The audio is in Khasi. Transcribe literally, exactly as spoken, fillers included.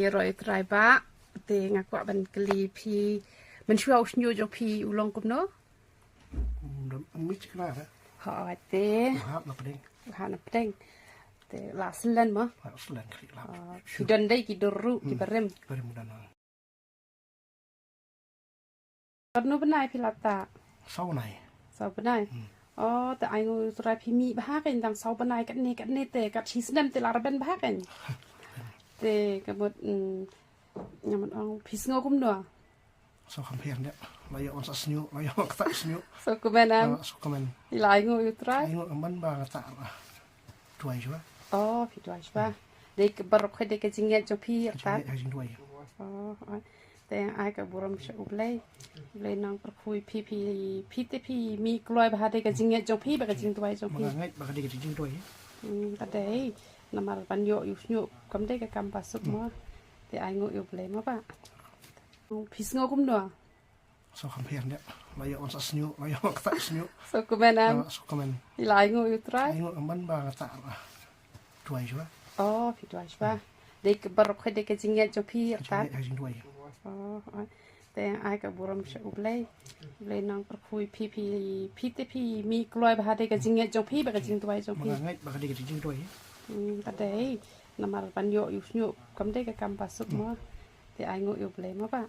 Ïaroh ïa u Trai Bah, te nga kwah ban kylli phi, mynshuwa u shñiuh jong phi u long kumno? Ym, ym, ym, mi chikna, eh? Hooid te. U hap na pdeng. U hap na pdeng. Te la slen mo? La slen khlieh lap. Ah, phi don dei ki dur ruh, ki barim. Barim don. Katno bnai phi la tah? Saw bnai. Saw bnai. Hmm. Oh, te ai nguh ïa u Trai phi mih bha kein tang saw bnai katne katne te kat shi snem te la rben bha kein. Te ka mut, mm, nga mut ong phi sngew kumno? Saw kham pher ne. La ïoh wan sa sñiuh, la ïoh wan ktah sñiuh. Saw kmen em? Ah, saw kmen. Phi la ai nguh ïa u Trai? Ai nguh kmen ba ktah. Duwai shuwa. Oh, phi duwai shuwa. Dei ka baroh dei ka jingngeit jong phi, ka jingngeit, ka jingduwai. Oh, oh. Te ai ka burom sha U Blei. U Blei nang pyrkhu ïa phi, phi, phi te phi mih kloi bha dei ka jingngeit jong phi bad ka jingduwai jong phi. Nga ngeit ba ka dei ka jingduwai. Hmm, ka dei. Namar ban ïoh ïa u shñiuh kam dei ka kam ba suk mo. Te ai nguh ïa U Blei mo Bah. Phi sngew kumno? Saw kham pher ne. La ïoh wan sa sñiuh, la ïoh wan ktah sñiuh. Saw kmen em? Ah, saw kmen. Phi la ai nguh ïa u Trai? Ai nguh kmen ba ktah. Duwai shuwa. Oh, phi duwai shuwa. Dei ka baroh dei ka jingngeit jong phi, ka jingngeit, ka jingduwai. Oh, oh. Te ai ka burom sha U Blei. U Blei nang pyrkhu ïa phi, phi, phi te phi mih kloi bha dei ka jingngeit jong phi bad ka jingduwai jong phi. Nga ngeit ba ka dei ka jingduwai. Hmm, ka dei. Namar ban ïoh ïa u shñiuh kam dei ka kam ba suk mo. Te ai nguh ïa U Blei mo Bah.